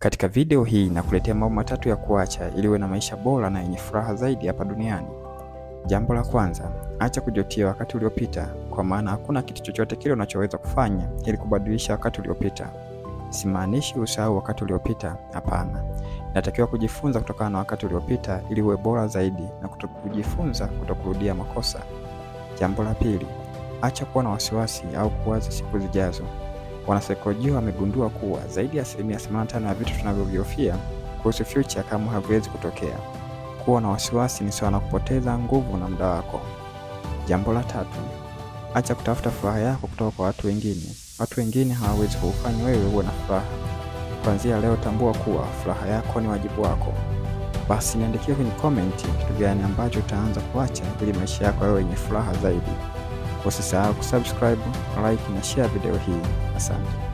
Katika video hii nakuletea mambo matatu ya kuacha ili uwe na maisha bora na yenye furaha zaidi hapa duniani. Jambo la kwanza, acha kujutia wakati uliopita, kwa maana hakuna kitu chochote kile unachoweza kufanya ili kubadilisha wakati uliopita. Simaanishi usahau wakati uliopita, hapana. Natakiwa kujifunza kutokana na wakati uliopita ili uwe bora zaidi na kutokujifunza kutokurudia makosa. Jambo la pili, acha kuwa na wasiwasi au kuwaza siku zijazo. Wanasaikolojia wamegundua kuwa zaidi ya 85% ya vitu tunavyovihofia kuhusu future kama haviwezi kutokea. Kuwa na wasiwasi ni sawa na kupoteza nguvu na muda wako. Jambo la tatu, acha kutafuta furaha yako kutoka kwa watu wengine. Watu wengine hawawezi kukufanya wewe uwe na furaha. Kuanzia leo tambua kuwa furaha yako ni wajibu wako. Basi niandikie kwenye comment kitu gani ambacho utaanza kuacha ili maisha yako yawe yenye furaha zaidi. Usisahau kusubscribe, like na share video hii. Asante.